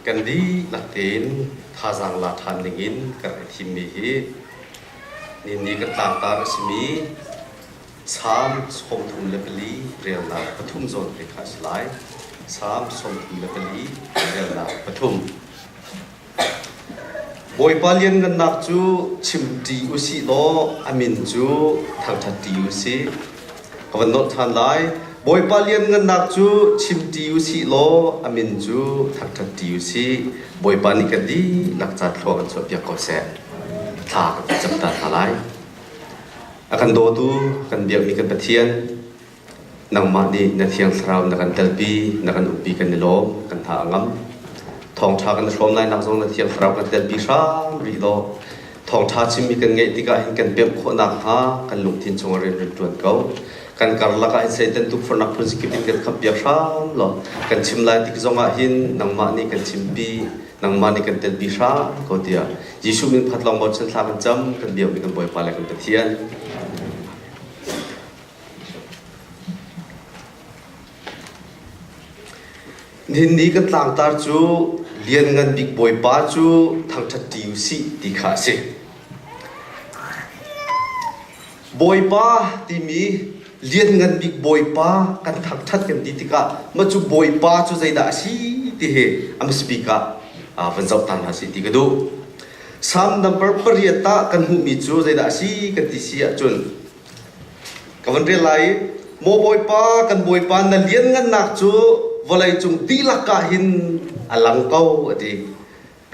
Kan dihlak tein thazaang la ṭhan dingin ka rak i thimmi hi ni kan tlangtar a simi Salm 34 relnak pathum zawn te kha a si lai. Salm 34 relnak pathum. Bawipa lianngannak cu chim ṭi usih law a min cu thangṭhat ṭi usih. Ka van nolh ṭhan lai. Bawipa lianngannak cu chim ṭi usih law a min cu thangṭhat ṭi usih. Bawipa nih kan dihlak ca thlua kan chuahpiak ko seh. Thla kan cam ta hna lai. A kan dawtu, kan biakmi kan Pathian, Nangmah nih na Thiang Thlarau na kan telpi, na kan umpi kan i lawm, kan tha a ngam. Thawngṭha kan i hrawm lainak zong na Thiang Thlarau kan telpi hram rih law thawngṭha chimmi kan ngeih tikah hin kan pemh khawh nakhnga kan lungthin chungah rian rin ṭuan ko. Kan karlak ah hin Satan tukforhnak phun kip in kan khampiak hram law kan chim lai tik zongah hin nangmah nih kan chimpi, nangmah nih kan telpi hram ko tiah Jesuh min phat lawng bochan thla kan cam, kan biakmi kan Bawipa le kan Pathian. Nihin ni kan tlangtar cu Lianngan Bik Bawipa cu thangṭhat ṭi u sih ti kha a si. Bawipa timi Lianngan Bik Bawipa kan thangṭhat kan ti tikah mah cu Bawipa cu zeidah a si ti hi a hmasabik ah van zoh ta hna sih ti ka duh. Salm number pariat ah kan hmuhmi cu zeidah a si kan ti si ahcun Ka van rel lai i, Maw Bawipa, kan Bawipa, na lianngannak cu vawleicung dihlak ah hin a lang ko, a ti.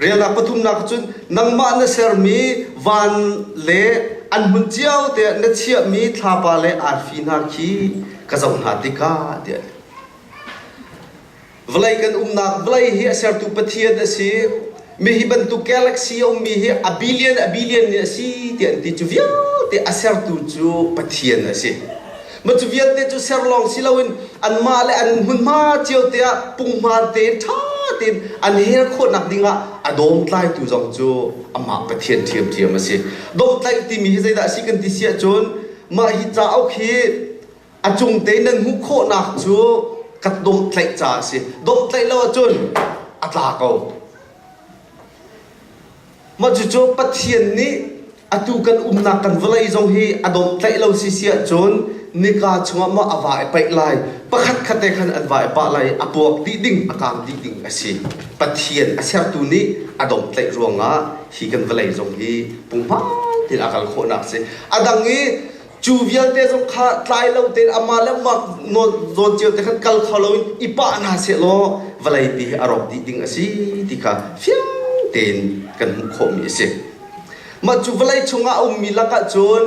Relnak pathumnak cun nangmah na sermi van le an hmun cio te na chiahmi thlapa le arfi hna khi ka zoh hna tikah tiah Vawlei kan umnak vawlei hi a sertu Pathian a si. Mi hi bantuk galaxy a ummi hi a billion a billion in a si tiah an ti. Cu vialte a sertu cu Pathian a si. Mah cu vialte cu ser lawng si loin anmah le an hmunhma cio te ah punghman tein ṭha tein an hel khawhnak dingah a dawmtlaitu zong cu amah Pathian ṭhiamṭhiam a si. Dawmtlaih timi hi zeidah a si kan ti si ahcun mah hi cauk hi A cung te nan hmuh khawhnak cu ka dawhtlaih caah a si. Dawhtlaih lo ahcun a tla ko. Mah cucu Pathian nih atu kan umnak kan vawlei zong hi a dawhtlaih lo si si ahcun nika chungah maw a va i paih lai, pakhat khat te khan an va i pah lai, a puak dih ding, a kang dih ding a si. Pathian a sertu nih a dawhtlaih ruangah hi kan vawlei zong hi punghman tein a kal khawhnak a si. A dang i Cu vialte zong kha tlai lo tein amah le mah zawn cio te khan kal kho loin i pah hna sehlaw vawleipi hi a rawk dih ding a si ti kha fiang tein kan hmuh khawhmi a si. Mah cu vawlei chungah a ummi lakah cun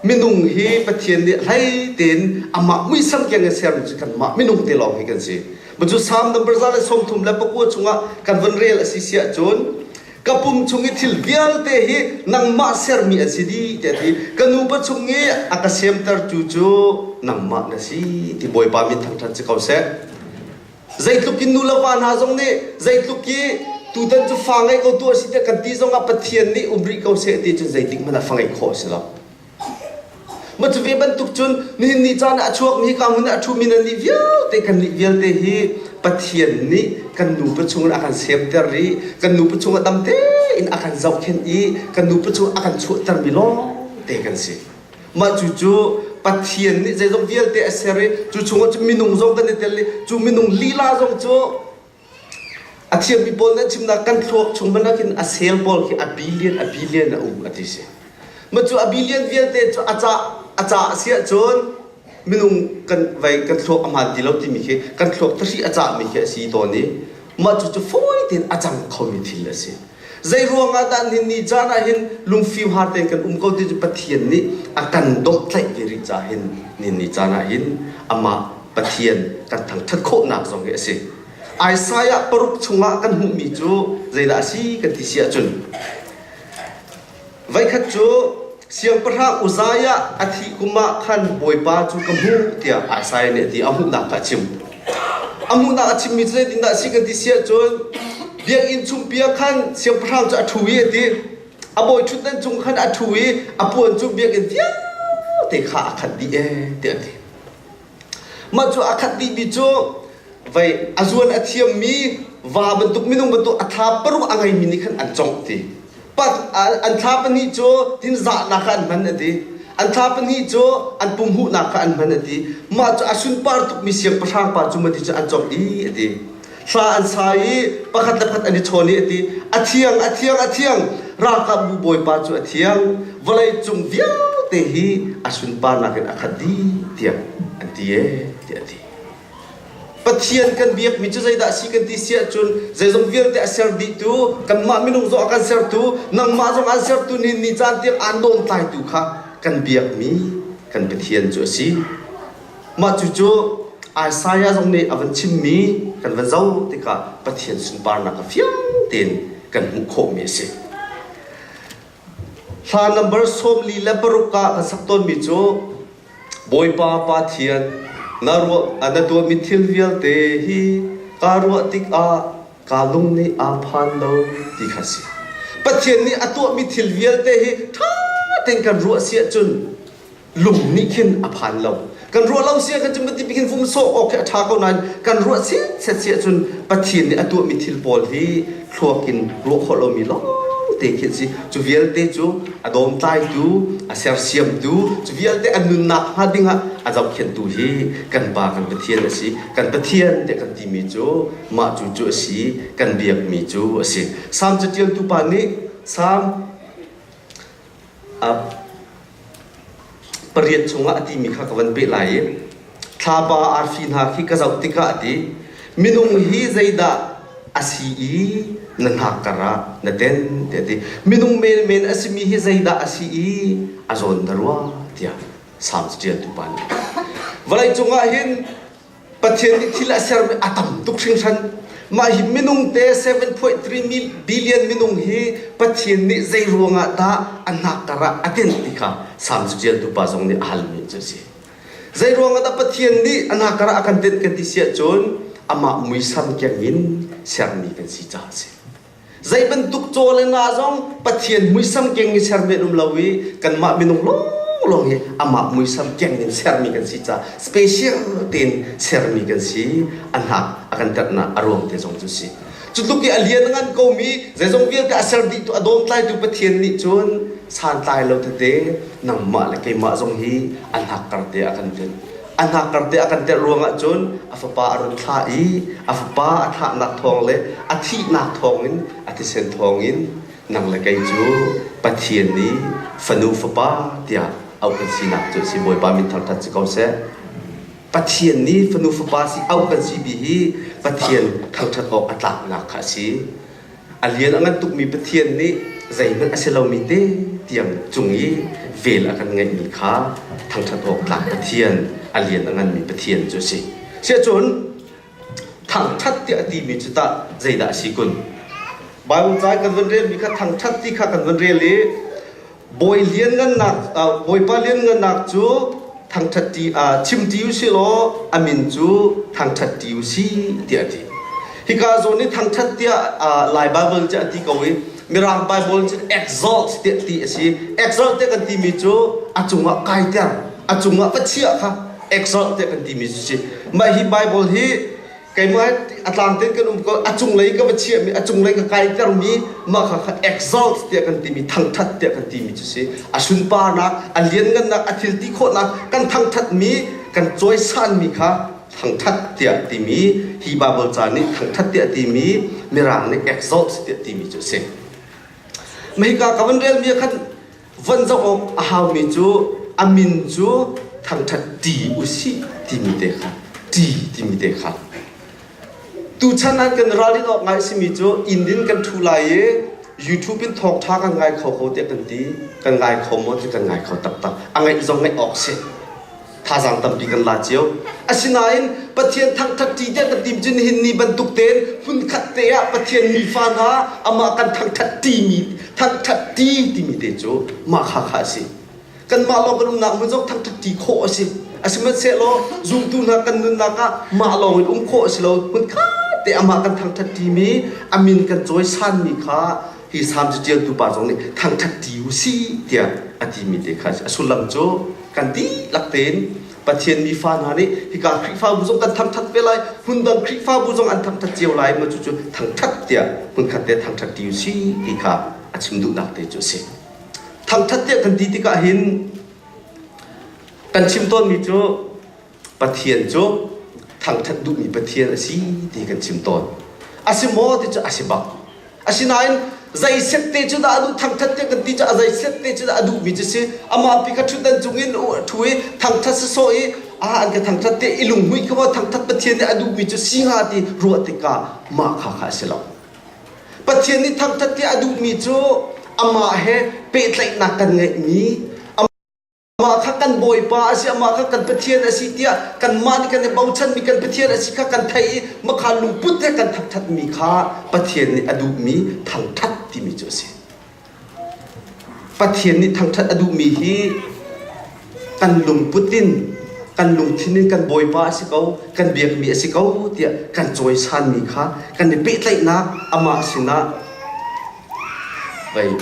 minung hi Pathian nih hlei tein amah muisam keng in sermi cu kanmah minung te lawng hi kan si. Mah cu Salm number 139 chungah kan von rel a si si ahcun Ka pum chung i thil vialte hi nangmah sermi an si dih tiah a ti. Ka nupa chung i a ka semtertu cu nangmah na si ti Bawipa min thangṭhat si ko seh. Zeitluk in nu le va hna zong nih zeitluk i tutan cu fa ngei ko tuah si tiah kan ti zongah Pathian nih um rih ko seh ti cun zeitik hmanh ah fa ngeih khawh a si lo. Mah cu ve bantuk cun nihin ni caan ah a chuakmi hika hmun ah a ṭhumi nan nih vialte kan nih vialte hi Pathian nih kan nupa chungin a kan semter i kan nupa chungah dam tein a kan zohkhenh i kan nupa chung a kan chuahtermi lawngte kan si. Mah cu cu Pathian nih zeizong vialte a ser i cu chungah cun minung zong kan i tel i cu minung lila zong cu A thiammi pawl nih an chimnak kan thluak chung hmanh ah khin a cell pawl khi a billion a billion a um a ti si. Mah cu a billion vialte cu a cah a cah a si ahcun minung kan vei kan thluak a hmaan ti lo timi khi kan thluak thahri a cahmi khi a si tawn i mah cu cu fawi tein a cang khomi thil a si. Zei ruangah dah nihin ni caan ah hin lungfim har tein kan um ko ti cu Pathian nih a kan dawhtlaih ve rih caah hin nihin ni caan ah hin amah Pathian kan thangṭhat khawhnak zong hi a si. Isaiah paruk chungah kan hmuhmi cu zeidah a si kan ti si ahcun voikhat cu siangpahrang Uzziah a thih kum ah khan Bawipa cu ka hmuh tiah Isaiah nih a ti a hmuhnak kha a chim. A hmuhnak a chimmi cu zeitindah a si kan ti si ahcun biakinn chungpi ah khan siangpahrang cu a ṭhu i a ti. A bawi ṭhutdan cung khan a ṭhu i a puan cu biakinn vialte kha a khat dih ee tiah a ti. Mah cu a khat dihmi cu vei a zuan a thiammi Va bantuk minung bantuk a thla paruk a ngeimi nih khan an congh ti. An thla pahnih cu tin zahnak kha an hman a ti. An thla pahnih cu an pum huhnak kha an hman a ti. Mah cu a sunpar tukmi siangpahrang pa cu mati cu an congh i a ti. Hla an sa i pakhat le pakhat an i chawn i a ti. A thiang, a thiang, a thiang! Ralkapbu Bawipa cu a thiang. Vawlei cung vialte hi a sunparnak in a khat dih tiah an ti ee tiah a ti. Pathian kan biakmi cu zeidah a si kan ti si ahcun zeizong vialte a ser dihtu, kanmah minung zong a kan sertu, nangmah zong aan sertu ni ni caan tiang aan dawntlaitu kha kan biakmi kan Pathian cu a si. Mah cucu Isaiah zong nih a van chimmi kan van zoh tikah Pathian sunparnak kha fiang tein kan hmuh khawhmi a si. Hla number 46 ah kan sak tawnmi cu Bawipa Pathian, na ruah na tuahmi thil vialte hi kaa ruah tikah kaa lung nih aa phan lo ti kha a si. Pathian nih a tuahmi thil vialte hi ṭha tein kan ruah si ahcun lung nih khin a phan lo. Kan ruah lo si ahcun cun ti khin vum sawh awk khi a ṭha ko nain kan ruah chiatchiat si ahcun Pathian nih a tuahmi thil pawl hi thluak in ruah khawh lomi lawngte khi an si. Cu vialte cu a dawmtlaitu, a sersiamtu, cu vialte an nunnak hnga dingah a zohkhenhtu hi kan Pa kan Pathian a si. Kan Pathian tiah kan timi cu mah cu cu a si, kan biakmi cu a si. Salm caṭialtu pa nih Salm pariat chungah a timi kha ka van peh lai i thlapa arfi hna khi ka zoh tikah a ti minung hi zeidah a si i na hnakkar ah na ten tiah a ti minung menmen a simi hi zeidah a si i a zawn na ruah tiah Salm caṭialtu pa nih vawlei cungah hin Pathian nih thil a sermi a tam tuk hringhran. Mah hi minung te 7.3 billion minung hi Pathian nih zei ruangah dah a hnakkar ah a tenh ti kha Salm caṭialtu pa zong nih a halmi cu a si. Zei ruangah dah Pathian nih a hnakkar ah a kan tenh kan ti si ahcun amah muisam keng in sermi kan si caah a si. Zei bantuk caw le nga zong Pathian muisam keng in sermi an um lo i kanmah minung lawnglawng hi amah muisam keng in sermi kan si caah special tein sermi kan si. A hnak a kan terhnak a ruang te zong cu si. Cu tluk i a lian ngan komi zeizong vialte a ser dihtu a dawmtlaitu Pathian nih cun santlai lo tete nangmah le keimah zong hi a hnak kar te a kan tenh. A hnakkar te a kan telh ruangah cun a fapa a run thlah i a fapa a thlahnak thawng le a thihnak thawngin a thisen thawngin nang le kei cu Pathian nih fanu fapa tiah auh kan sinak cu a si. Bawipa min thangṭhat si ko seh. Pathian nih fanu fapa si auh kan si bi hi Pathian thangṭhat awk a tlaknak kha a si. A lian a ngan tukmi Pathian nih zeihmanh a si lomi te tiang cung i vel a kan ngeihmi kha thangṭhat awk tlak Pathian, a lian a nganmi Pathian cu a si. Siahcun thangṭhat tiah a timi cu tah zeidah a si kun? Bible ca kan van relmi kha thangṭhat ti kha kan van rel i Bawi lianngannak Bawipa lianngannak cu thangṭhat ti chim ti u si law a min cu thangṭhat ti u si tiah a ti. Hika zawn i thangṭhat tiah Lai Bible cu a ti ko i Mirang Bible cu exalt tiah ti a si. Exalt tiah kan timi cu a cungah kaiter, a cungah va chiah kha exalt tiah kan timi cu si. Mah hi Bible hi keimah a tlang tein kan um ko a cunglei ka va chiahmi a cunglei ka kaitermi mah kha kha exalt tiah kan timi thangthat tiah kan timi cu si a sunparnak a lianngannak a thil ti khawhnak kan thangthatmi kan cawisanmi kha thangthat tiah timi hi Bible ca nih thangthat tiah timi mirang nih exalt tiah timi cu a si Mahika ka van relmi ah khan Von zoh awk a haumi cu a min cu thangṭhat ṭi u sih timi te kha ṭi timi te kha. Tuchan ah kan ralrin awk ngai a simi cu inn in kan ṭhu lai i YouTube in thawngṭha kan ngai kho ko tiah kan ti. Kan ngai kho maw ti kan ngai kho taktak. A ngaih zong ngaih awk si. Thazaang tampi kan la cio. Asinain Pathian thangṭhat ṭi tiah kan tim cu nihin ni bantuk tein hmunkhat te ah Pathian mifa hna amah kan thangṭhat ṭimi thangṭhat ṭi timi te cu mah kha kha a si. Kanmah lawng kan umnak hmun zong thangṭhat ṭi khawh a si. Asihmanhsehlaw zumtu hna kan nunnak ah mah lawng in um khawh a si lo. Hmunkhat te amah kan thangṭhat ṭimi a min kan cawisanmi kha hi salm caṭialtu pa zong nih thangṭhat ṭi u si tiah a timi te kha a si. A sullam cu kan dihlak tein Pathian mi fa hna nih hika Khrihfabu zong kan thangṭhat ve lai, hmundang Khrihfabu zong an thangṭhat cio lai ma cucu thangṭhat tiah hmunkhat te thangṭhat ti u si ti kha a chim duhnak te cu a si. Thangṭhat tiah kan ti tikah hin kan chim tawnmi cu Pathian cu thangṭhat duhmi Pathian a si ti kan chim tawn. A si maw ti cu a si bak. Asinain zei set te cu dah a duh thangṭhat tiah kan ti cu a zei set te cu dah a duhmi cu si. Amah pi kha ṭhutdan cung in ṭhu i thangṭhat sawsawh i a an ka thangṭhat te i lunghmuih kha maw thangṭhat Pathian nih a duhmi cu si hnga ti ruah tikah mah kha kha a si lo. Pathian nih thangṭhat tiah a duhmi cu amah he pehtlaihnak kan ngeihmi Amah kha kan Bawipa a si, amah kha kan Pathian a si tiah kanmah nih kan i bochanmi kan Pathian a si kha kan theih i makha lungput he kan thangṭhatmi kha Pathian nih a duhmi thangṭhat timi cu a si. Pathian nih thangṭhat a duhmi hi kan lungput in kan lungthin in kan Bawipa a si ko, kan biakmi a si ko tiah kan cawisanmi kha kan i pehtlaihnak amah sinah Vei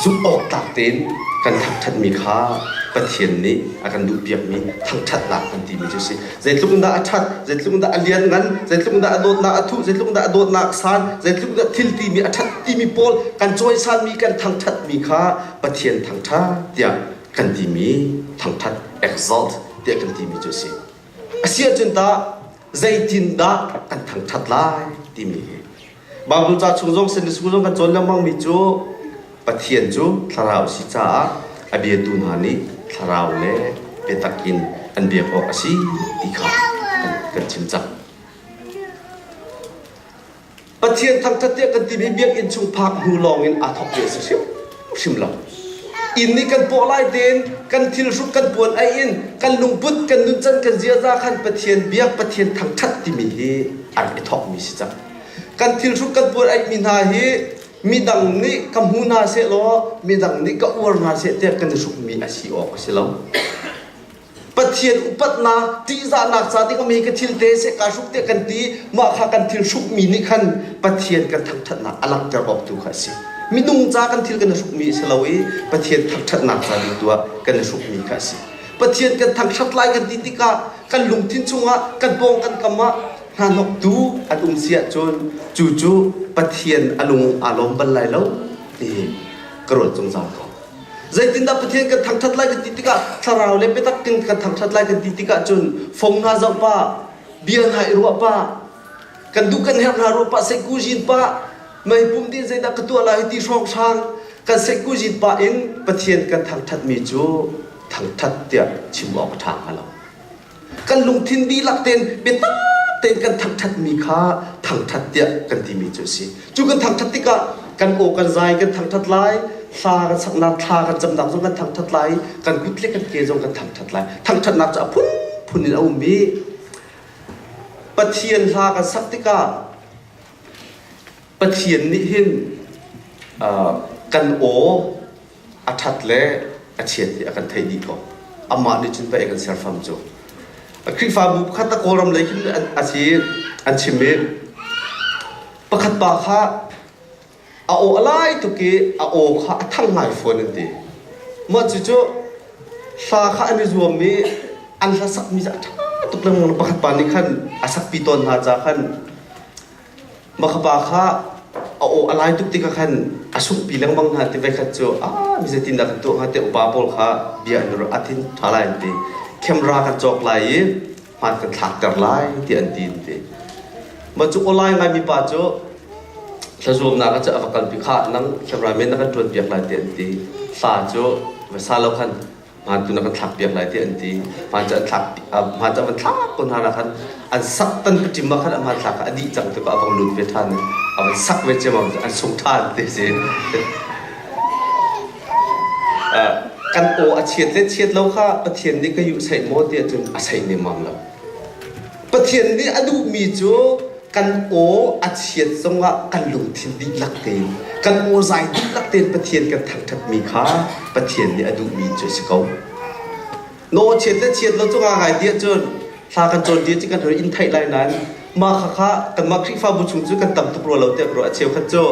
zumh awk tlak tein kan thangṭhatmi kha Pathian nih a kan duhpiakmi thangṭhatnak kan timi cu a si. Zeitluk in dah a ṭhat, zeitluk in dah a lianngan, zeitluk in dah a dawtnak a thuh, zeitluk in dah a dawtnak a san, zeitluk in dah thil timi a ṭhat timi pawl kan cawisanmi kan thangṭhatmi kha Pathian thangṭhat tiah kan timi thangṭhat exalt tiah kan timi cu a si. A si ahcun tah zeitindah kan thangṭhat lai timi hi Bible ca chung zong Sunday school zong kan cawn lengmangmi cu Pathian cu thlarau a si caah a biatu hna nih thlarau le biatak in an biak awk a si ti kha kan chim cang. Pathian thangṭhat tiah kan timi biakinn chung phak hnu lawng in aa thawk ve a si hrimhrim lo. Inn nih kan pawh lai tein kan thilhruk kan puan ei in kan lungput kan nuncan kan ziaza khan Pathian biak Pathian thangṭhat timi hi a rak i thawkmi si cang. Kan thilhruk kan puan aihmi hna hi midang nih ka hmu hna sehlaw midang nih ka uar hna seh tiah kan i hrukmi a si awk a si lo. Pathian upatnak, ṭihzahnak ca ding mi ka thil te seh kaa hruk tiah kan ti, mah kha kan thil hrukmi nih khan Pathian kan thangṭhatnak a langhter awk tu kha a si. Minung ca kan thil kan i hrukmi a si lo i Pathian thangṭhatnak ca ding tu ah kan i hrukmi kha a si. Pathian kan thangṭhat lai kan ti tikah kan lungthin chungah kan pawng kan kam ah hnahnawktu an um si ahcun cu cu Pathian a lung aa lawm bal lai lo ti ka ruat zungzal ko. Zeitindah Pathian kan thangṭhat lai kan ti tikah thlarau le biatak in kan thangṭhat lai kan ti tikah cun fong hna zoh pah, bia hna i ruah pah, kan duh kan herh hna ruah pah, seihkuzin pah, mei pum din zeidah ka tuah lai ti hrawnghrang kan seihkuzin pah in Pathian kan thangṭhatmi cu thangṭhat tiah chim awk a ṭha hnga lo. Kan lungthin dihlak tein biatak tein kan thangṭhatmi kha thangṭhat tiah kan timi cu a si. Cu kan thangṭhat tikah kan aw kan zai kan thangṭhat lai, hla kan saknak thla kan camnak zong kan thangṭhat lai, kan kut le kan ke zong kan thangṭhat lai. Thangṭhatnak cu a phunphun in a um i Pathian hla kan sak tikah Pathian nih hin kan aw a ṭhat le a chiat ti a kan theih dih ko. Amah nih cun pei a kan serfam cu. Khrihfabu pakhat a Kawlram lei khin a si an chim i pakhat pa kha a aw a lai tuk i a aw kha a thang ngai fawn an ti. Mah cucu hla kha an i zuam i an hla sakmi cu a ṭha tuk lengmang pakhat pa nih khan a sakpi tawn hna ca khan Mah pa kha a aw a lai tuk tikah khan a sunghpi lengmang hna ti voikhat cu ah mi zeitindah kan tuah hnga tiah upa pawl kha bia an ruah a thin ṭha lai an ti. Camera kan cawk lai i hmaan kan thlakter lai tiah an ti an ti. Mah cu aw lai ngaimi pa cu hlazuamnak ah cu a va kalpi kha nang cameraman na kan ṭuan piak lai tiah an ti. Hla cu va sa lo khan hmaan tu na kan thlak piak lai tiah an ti. Hmaan cu an thlak hmaan cu an van thlak ko hna na khan an sak tan paṭim ah khan a hmanthlak kha a dih cang tikah a vang lut ve ṭhan i a van sak ve ciammam cu an sung ṭhan ti si. Kan aw a chiat le chiat lo kha Pathian nih ka yuh saih maw tiah cun a saih nemmam lo. Pathian nih a duhmi cu kan aw a chiat zongah kan lungthin dihlak tein kan aw zai dihlak tein Pathian kan thangṭhatmi kha Pathian nih a duhmi cu a si ko. Na aw chiat le chiat lo cu ngai ti ahcun hla kan cawn ti cu kan hoi in theih lai nain mah kha kha kanmah Khrihfabu chung cu kan tam tuk rua lo tiah ka ruah a cheukhat cu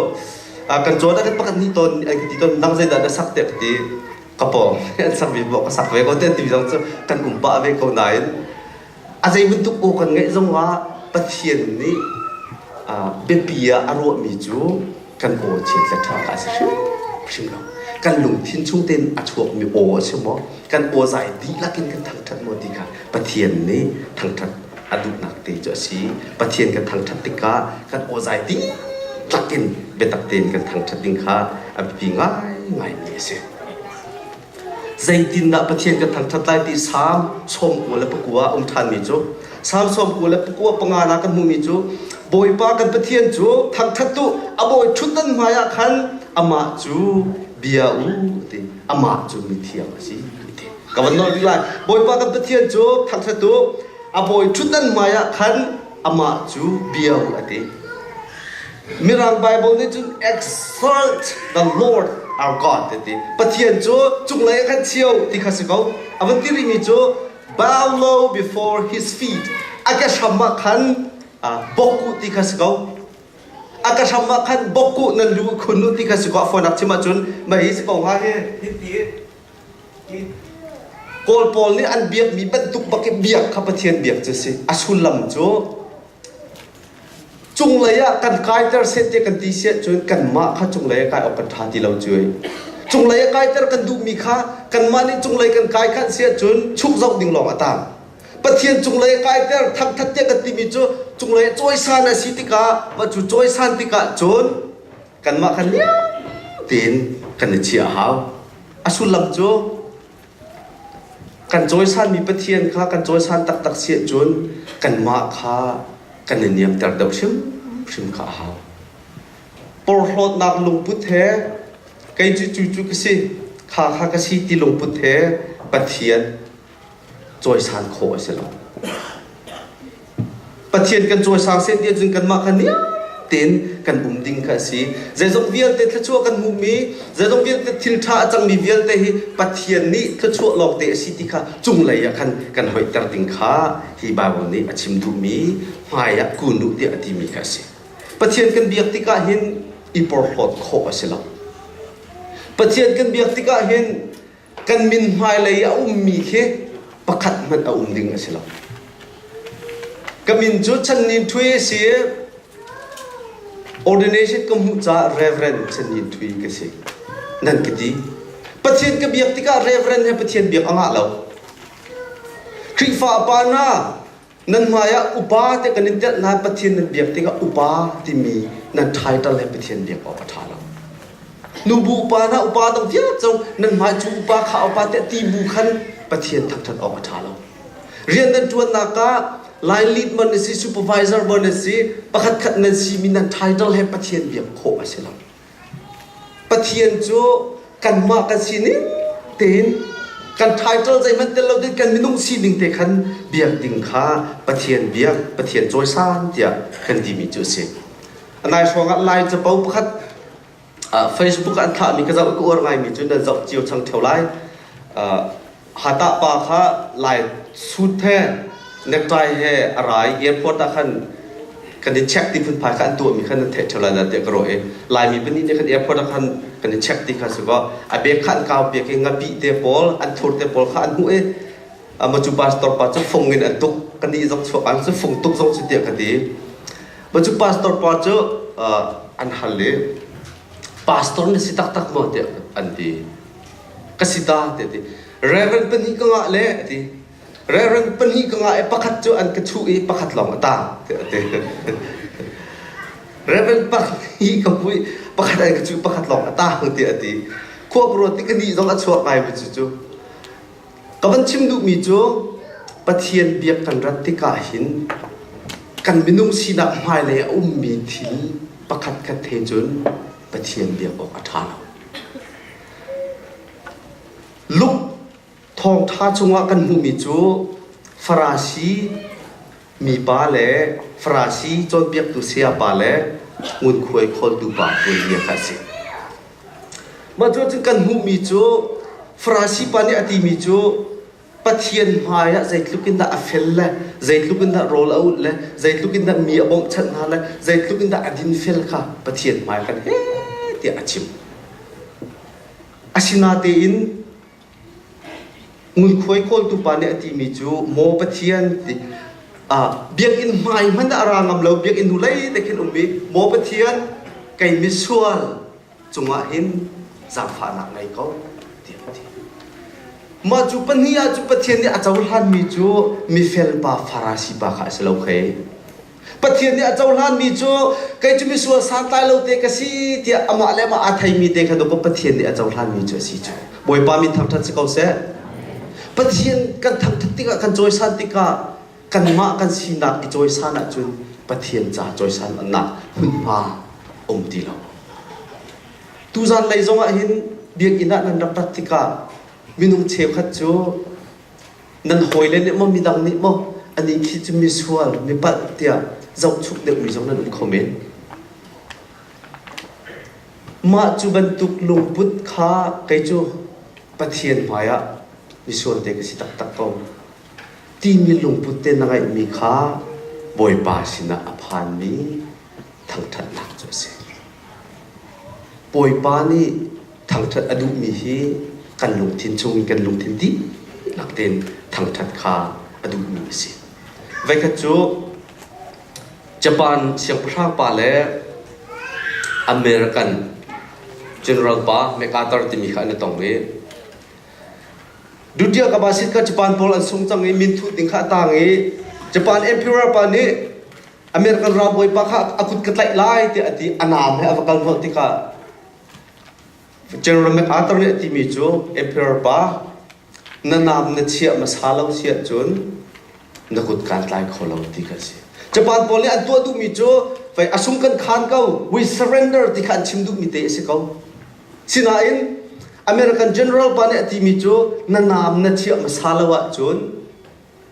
kan cawn ah kan pakhat nih tawn an ka ti tawn nang zeidah na sak tiah ka ti. Ka pawng an sakmi maw ka sak ve ko te ti zong cu kan um pah ve ko nain a zei bantuk aw kan ngeih zongah Pathian nih biapi ah a ruahmi cu kan aw chiat le ṭha kha a si hrimhrim lo. Kan lungthin chung tein a chuakmi aw a si maw? Kan aw zai dihlak in kan thangṭhat maw ti kha Pathian nih thangṭhat a duhnak te cu a si. Pathian kan thangṭhat tikah kan aw zai dihlak in biatak tein kan thangṭhat ding kha a biapi ngaingaimi a si. Zeitindah Pathian kan thangṭhat lai ti Salm 99 ah um ṭhanmi cu Salm 95 na kan hmuhmi cu Bawipa kan Pathian cu thangṭhat u a bawi ṭhutdan hmaiah khan amah cu bia u ti amah cu mithiang a si ti ka van nawl rih lai Bawipa kan Pathian cu thangṭhat u a bawi ṭhutdan hmaiah khan amah cu bia u a ti Mirang Bible nih cun exalt the Lord our God ti ti. Pathian cu cunglei ah khan chio ti kha si ko. A van ti rihmi cu bow low before his feet. A ke hram ah khan bok u ti kha si ko. A ka hram ah khan bok u nan lu khun u ti kha si ko. A fawinak chim ahcun mah hi si ko hnga hi hi ti Kawl pawl nih an biakmi bantuk bak i biak kha Pathian biak cu si. A sullam cu Cunglei ah kan kaiter seh tiah kan ti si ahcun kanmah kha cunglei ah kai awk kan ṭha ti lo cu. Cunglei ah kaiter kan duhmi kha kanmah nih cunglei kan kai khan si ahcun chuk zoh ding lawng a tang. Pathian cunglei ah kaiter thangṭhat tiah kan timi cu cunglei ah cawisan a si tikah mah cu cawisan tikah cun kanmah kha liam tein kan i chiah a hau. A sullam cu Kan cawisanmi Pathian kha kan cawisan taktak si ahcun kanmah kha kan i niamter deuh hrimhrim kha a hau. Porhlawtnak lungput he kei cu cu cu ka si, kha kha ka si ti lungput he Pathian cawisan khawh a si lo. Pathian kan cawisang seh ti ahcun kanmah kha niam tein kan um ding kha a si. Zeizong vialte thluachuah kan hmuhmi, zeizong vialte thil ṭha a cangmi vialte hi Pathian nih thluachuah lawngte a si ti kha cunglei ah khan kan hoihter ding kha hi Baibal nih a chim duhmi hmai ah kun u tiah a timi kha a si. Pathian kan biak tikah hin i porhlawt khawh a si lo. Pathian kan biak tikah hin kan min hmailei a ummi khi pakhat hmanh a um ding a si lo. Ka min cu Chan Nin Thui a si i ordination ka hmuh caah Reverend Chan Nin Thui ka si. Nan ka ti. Pathian ka biak tikah Reverend he Pathian biak a ngah lo. Khrihfa pa hna Nan hmaiah upa te kan in telh nain Pathian nan biak tikah upa timi nan title he Pathian biak awk a ṭha lo. Nubu upa hna upa dang vialte zong nan hmai cu upa kha upa te ti bu khan Pathian thangṭhat awk a ṭha lo. Rian nan ṭuannak ah line lead man na si, supervisor man na si, pakhat khat nan simi nan title he Pathian biak khawh a si lo. Pathian cu kanmah kan sining tein kan title zeihmanh tel lo ding kan minung sining te khan biak ding kha Pathian biak Pathian cawisan tiah kan timi cu a si. Nai hrawng ah Lai capo pakhat Facebook ah an thlahmi ka zoh ka uar ngaimi cu nan zoh cio chang ṭheo lai. Hatah pa kha Lai suit he necktie he a ra i airport ah khan kan i check ti phunphai kha an tuahmi kha nan theih ṭheo lai dah tiah ka ruah i Laimi pahnih nih khan airport ah khan kan i check ti kha si kaw a bag kha an kau piak i ngapih te pawl an thur te pawl kha an hmuh i ama cu pastor pa cu fung in an tuk kan nih zong chuak an cu fung tuk zong cu tiah ka ti ma cu pastor pa cu an hal i pastor na si taktak maw tiah an ti ka si ta tiah ti Reverend pahnih ka ngah le a ti Reverend pahnih ka ngah i pakhat cu an ka chuh i pakhat lawng a tang tiah a ti Reverend pahnih ka hmuh i pakhat an ka chuh pakhat lawng a tang tiah a ti khua ka ruat tik ka nih zong a chuak ngai cu cu ka van chim duhmi cu Pathian biak kan rat tikah hin kan minung sinak hmailei a ummi thil pakhat khat he cun Pathian biak awk a ṭha lo. Luke thawngṭha chungah kan hmuhmi cu Farasi mipa le Farasi cawnpiaktu sayapa le ngunkhuai khawltu pa tuanbia kha a si. Mah cu cun kan hmuhmi cu Farasi pa nih a timi cu Pathian hmaiah zeitluk in dah a fel le zeitluk in dah rawl a ulh le zeitluk in dah mi a bawmhchanh hna le zeitluk in dah a dinfel kha Pathian hmai kan he tiah a chim. Asinatein. Ngunkhuai kawltu pa nih a timi cu maw Pathian ti biakinn hmai hmanh ah a ra ngam lo biakinn hnulei te khin um i maw Pathian kei misual cungah hin zaangfahnak ngei ko tiah a ti. Mah cu pahnih ah cu Pathian nih a cohlanmi cu mifel pa Farasi pa kha a si lo khei. Pathian nih a cohlanmi cu kei cu misual santlai lo te ka si tiah amah le amah aa theimi te kha dawkaw Pathian nih a cohlanmi cu a si cu. Bawipa min thangṭhat si ko seh. Pathian kan thangṭhat tikah kan cawisan tikah kanmah kan sinak i cawisan ahcun Pathian ca cawisannak hmunhma um ti lo. Tuzan lei zongah hin biakinn ah nan rak rat tikah minung cheukhat cu Nan hawile nih maw midang nih maw anih khi cu misual, mipalh tiah zohchuk deuhmi zong nan um kho men. Mah cu bantuk lungput kha kei cu Pathian hmaiah misual te ka si taktak ko timi lungput te na ngeihmi kha Bawipa sinah a phanmi thangṭhatnak cu a si. Bawipa nih thangṭhat a duhmi hi kan lungthin chung in kan lungthin dihlak tein thangṭhat kha a duhmi a si. Voikhat cu Japan siangpahrang pa le American general pa MacArthur timi kha an i tong i Dutya Kabasit kha Japan pawl an sung cang i minthut ding kha a tang i Japan emperor pa nih American ralbawi pa kha a kut ka tlaih lai tiah a ti a naam he a va kal hnawh tikah General MacArthur nih a timi cu Emperor pa na naam na chiah hmasa lo si ahcun na kut kaan tlai kho lo ti kha a si. Japan pawl nih an tuah duhmi cu fei a sung kan khan ko we surrender ti kha an chim duhmi te a si ko. Sinain American General pa nih a timi cu na naam na chiah hmasa lo ahcun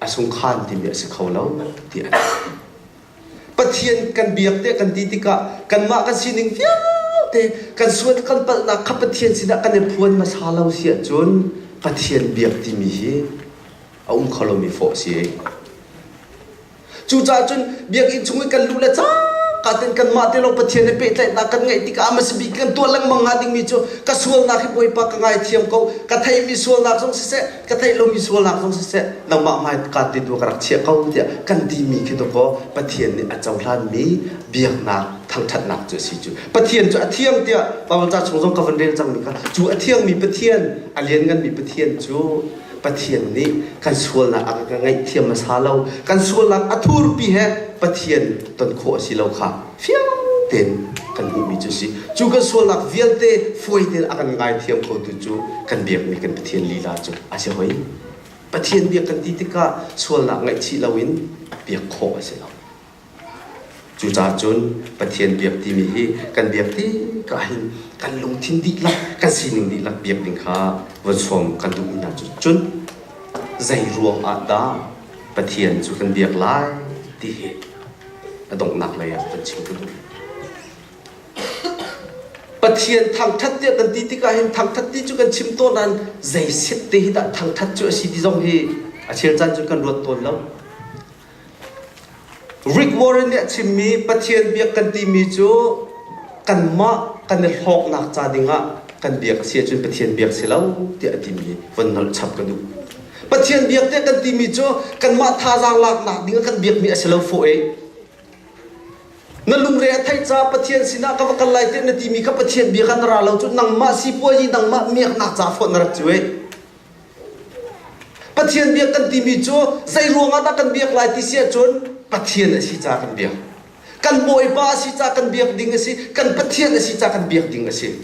a sungkhan timi a si kho lo ti a Pathian kan biak tiah kan ti tikah kanmah kan sining vialte kan sual kan palhnak kha Pathian sinah kan i phuan hmasa lo si ahcun Pathian biak timi hi a um kho lomi fawh a si. Cucaah cun biakinn chung i kan luh le cangka ten kanmah te lawng Pathian he pehtlaihnak kan ngeih tikah a hmasa bik kan tuah lengmang hnga dingmi cu ka sualnak hi Bawipa ka ngaithiam ko, ka theihmi sualnak zong siseh, ka theih lomi sualnak zong siseh, nangmah hmai ka ti tu ka rak chiah ko tiah kan timi khi dawkaw Pathian nih a cohlanmi biaknak thangṭhatnak cu a si cu. Pathian cu a thiang tiah Bible ca chung zong ka van rel cangmi kha cu a thiangmi Pathian, a liannganmi Pathian cu Pathian nih kan sualnak a kan ngaihthiam hmasa lo kan sualnak a thurpi he Pathian ton khawh a si lo kha fiang tein kan hmuhmi cu si cu kan sualnak vialte fawi tein a kan ngaithiam khotu cu kan biakmi kan Pathian lila cu a si hoi Pathian biak kan ti tikah sualnak ngaihchih loin biak khawh a si lo Cucaah cun Pathian biak timi hi kan biak tikah hin kan lungthin dihlak, kan sining dihlak biak ding kha von sawm kan duhmi hna cu cun zei ruang ah dah Pathian cu kan biak lai ti hi a donghnak lei ah kan chim ka duh. Pathian thangṭhat tiah kan ti tikah hin thangṭhat ti cu kan chim tawn nain zei set te hi dah thangṭhat cu a si ti zong hi a chel caan cu kan ruat tawn lo. Rick Warren nih a chimmi Pathian biak kan timi cu kanmah kan i hlawknak ca dingah kan biak a si ahcun Pathian biak si lo tiah a timi von nolh chap ka duh. Pathian biak tiah kan timi cu kanmah thazaang laknak dingah kan biakmi a si lo fawh e. Na lungre a theih caah Pathian sinah ka va kal lai tiah na timi kha Pathian bia kha na ra lo cu nangmah sipuazi nangmah miaknak ca fawh na rat cu e. Pathian biak kan timi cu zei ruangah dah kan biak lai ti si ahcun Pathian a si caah kan biak. Kan Bawipa a si caah kan biak ding a si. Kan Pathian a si caah kan biak ding a si.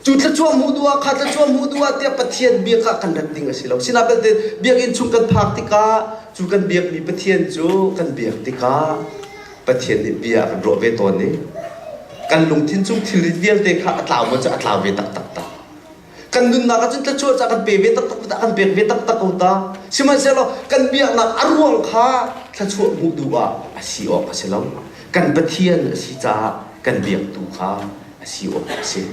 Cu thluachuah hmuh duh ah kha thluachuah hmuh duh ah tiah Pathian biak ah kan rat ding a si lo. Sinain belte biakinn chung kan phak tikah cu kan biakmi Pathian cu kan biak tikah Pathian nih bia a kan ruah ve tawn i kan lungthin chung thilrit vialte kha a tlau maw cu a tlau ve taktak ta. Kan nunnak ahcun thluachuah ca kan pe ve taktak ta kan pek ve taktak ko ta. Sihmanhsehlaw kan biaknak a ruang kha thluachuah hmuh duh ah a si awk a si lo. Kan Pathian a si caah kan biaktu kha a si awk a si.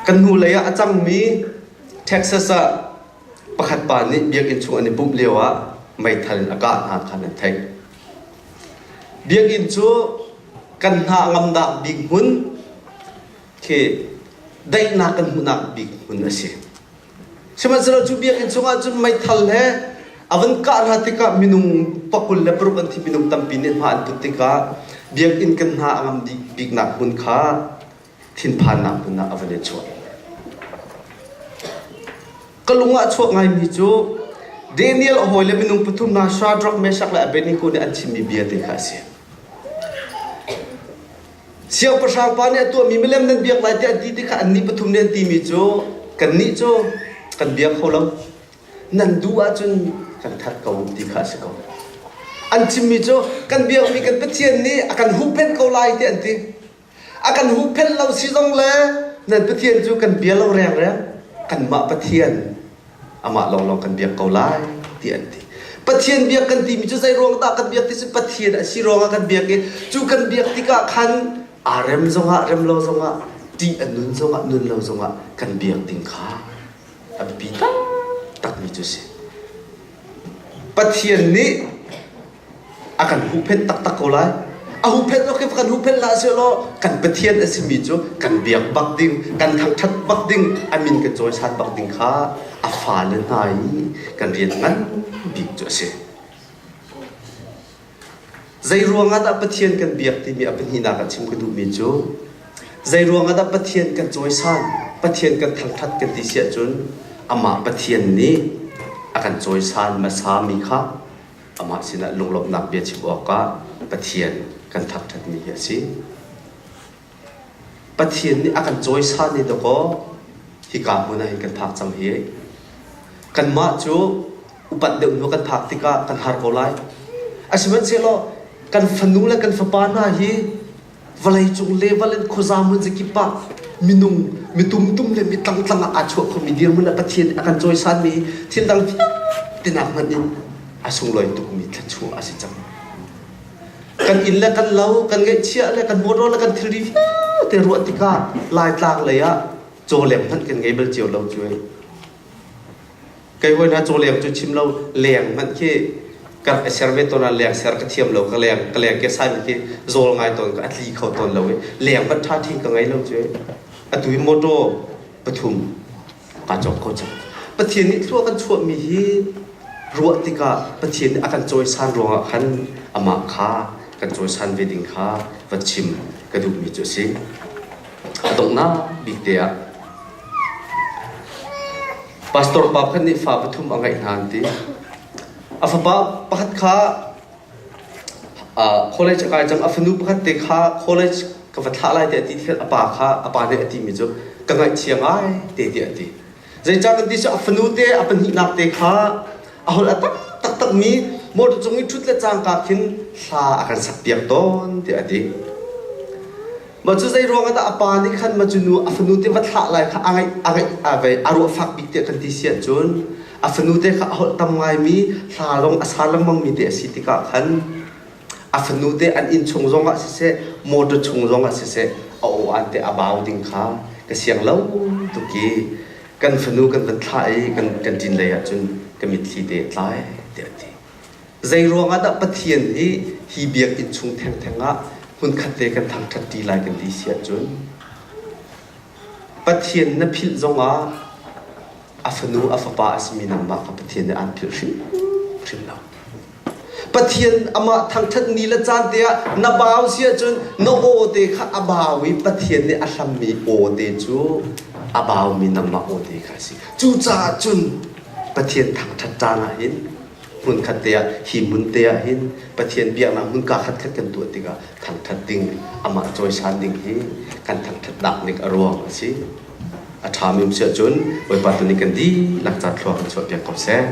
Kan hnulei ah a cangmi Texas ah pakhat pa nih biakinn chung an i pumh lio ah meithal in a kah hna kha nan theih. Biakinn cu kan hna ngamnak bik hmun khi daihnak kan hmuhnak bik hmun a si. Sihmanhsehlaw cu biakinn chungah cun meithal he a van kah hna tikah minung pakul le paruk an thi minung tampi nih hma an put tikah biakinn kan hna a ngam dih biknak hmun kha thinphannak hmun ah a van i chuah. Ka lung ah chuak ngaimi cu Daniel a hawi le minung pathum hna Shadrach, Meshach le Abednego nih an chimmi bia te kha a si. Siangpahrang pa nih a tuahmi milem nan biak lai tiah an ti tikah annih pathum nih an timi cu kannih cu kan bia kho lo. Nan duh ahcun kan that ko ti kha a si ko. An chimmi cu kan biakmi kan Pathian nih a kan huhphenh ko lai tiah an ti. A kan huhphenh lo si zong le nan Pathian cu kan bia lo rengreng kanmah Pathian amah lawnglawng kan biak ko lai ti an ti. Pathian biak kan timi cu zei ruang dah kan biak ti cu Pathian a si ruangah kan biak i cu kan biak tikah khan aa rem zongah rem lo zongah ṭih a nun zongah nun lo zongah kan biak ding kha a biapi taktakmi cu a si. Pathian nih a kan huhphenh taktak ko lai. A huhphenh awk kan huhphenh hlah sehlaw kan Pathian a simi cu kan biak bak ding, kan thangṭhat bak ding, a min kan cawisan bak ding kha a fale hna i kan rian ngan bik cu a si. Zei ruangah dah Pathian kan biak timi a pahnihnak ah chim ka duhmi cu zei ruangah dah Pathian kan cawisan, Pathian kan thangṭhat kan ti si ahcun amah Pathian nih a kan cawisan hmasami kha amah sinah lunglawmhnak bia chim awkah Pathian kan thangṭhatmi hi a si. Pathian nih a kan cawisan i dawkaw hika hmun ah hin kan phak cang hi. Kanmah cu upat deuh hnu kan phak tikah kan har ko lai. Asihmanhsehlaw kan fanu le kan fapa hna hi vawleicung level in khuaza hmun zakip ah minung mitumtum le mitlangtlang ah aa chuah khomi dirhmun ah Pathian nih a kan cawisanmi thil dang vialte nak hmanh in a sunglawi tukmi thluachuah a si cang. Kan inn le kan lo, kan ngeihchiah le kan motor le kan thilri vialte ruah tikah Laitlang lei ah cawleng hmanh kan ngei bal cio lo cu. Kei hawi hna cawleng cu chim lo leng hmanh khi ka rak i ser ve tawn ah leng ser ka thiam lo ka leng ka leng ke sai khi zawl ngai tawn ka a tli kho tawn lo i leng hmanh ṭha ṭhi ka ngei lo cu atu hi motor pathum kaa cawk ko cang. Pathian nih thlua kan chuahmi hi ruah tikah Pathian nih a kan cawisan ruangah khan amah kha kan cawisan ve ding kha va chim ka duhmi cu a si. A donghnak bik te ah Pastor pa pakhat nih fa pathum a ngeih hna an ti. A fapa pakhat kha college a kai cang. A fanu pakhat te kha college ka va thlah lai tiah a ti tikah a pa kha a pa nih a timi cu ka ngaihchia ngai te tiah a ti. Zeicah kan ti cu a fanu te a pahnihnak te kha a holh a tak taktakmi motor cung i ṭhut le cangka khin hla a kan sakpiak tawn tiah a ti. Mah cu zei ruangah dah a pa nih khan mah cu nu a fanu te va thlah lai kha a ngaih a ngaih a vei a ruah fak bik tiah kan ti si ahcun a fanu te kha a holh tam ngaimi hla lawng a sa lengmangmi te a si tikah khan a fanu te an inn chung zongah siseh motor chung zongah siseh a aw an te a bau ding kha ka siang lo tuk i kan fanu kan van thlah i kan kan ṭin lei ahcun ka mitthli te a tlai tiah a ti. Zei ruangah dah Pathian hi hi biakinn chung thengtheng ah hmunkhat te kan thangṭhat ṭi lai kan ti si ahcun Pathian na philh zongah a fanu a fapa a simi nangmah kha Pathian nih aan philh hrimhrim lo. Pathian amah thangṭhat ni le caan te ah na bau si ahcun na aw te kha a bau i Pathian nih a hlammi aw te cu a baumi nangmah aw te kha a si. Cucaah cun Pathian thangṭhat caan ah hin hmunkhat te ah hi hmun te ah hin Pathian biaknak hmun kaa khat khat kan tuah tikah thangṭhat ding amah cawisan ding hi kan thangṭhatnak ning a ruang a si. A ṭhami um si ahcun Bawipa tu nih kan dihlak ca thlua kan chuahpiak ko seh.